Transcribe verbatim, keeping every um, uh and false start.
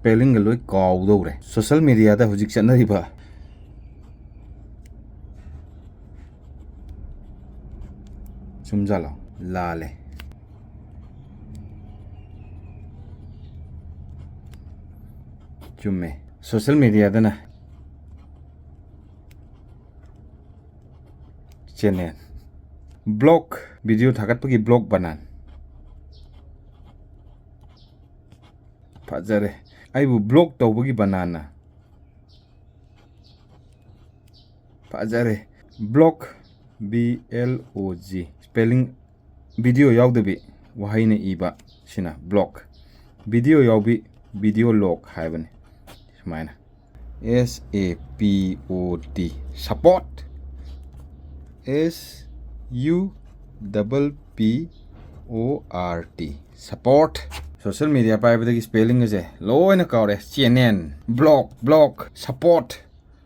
spellingꯒ ꯂꯣꯏ ꯀꯥꯎꯗꯧꯔꯦ꯫ Social mediaꯗ ꯍꯧꯖꯤꯛ ꯆꯠꯅꯔꯤꯕ, ꯆꯨꯝꯖꯥꯂꯣ? ꯂꯥꯜꯂꯦ꯫ ꯆꯨꯝꯃꯦ꯫ Social mediaꯗꯅ channel, vlog, video ꯊꯥꯒꯠꯄꯒꯤ vlog ꯕꯅꯥꯟ꯫ ꯐꯖꯔꯦ꯫ ꯑꯩꯕꯨ vlog ꯇꯧꯕꯒꯤ ꯕꯅꯥꯟꯅ꯫ ꯐꯖꯔꯦ꯫ Blog, B L O G, spelling, video ꯌꯥꯎꯗꯕꯤ ꯋꯥꯍꯩꯅ ꯏꯕ ꯁꯤꯅ blog꯫ Video ꯌꯥꯎꯕꯤ, video log ꯍꯥꯏꯕꯅꯤ꯫ ꯁꯨꯃꯥꯏꯅ꯫ S A P O T, support. S U P P O R T, support. Social media ꯄꯥꯏꯕꯗꯒꯤ spelling ꯑꯁꯦ ꯂꯣꯏꯅ ꯀꯥꯎꯔꯦ꯫ Channel, blog, vlog, support꯫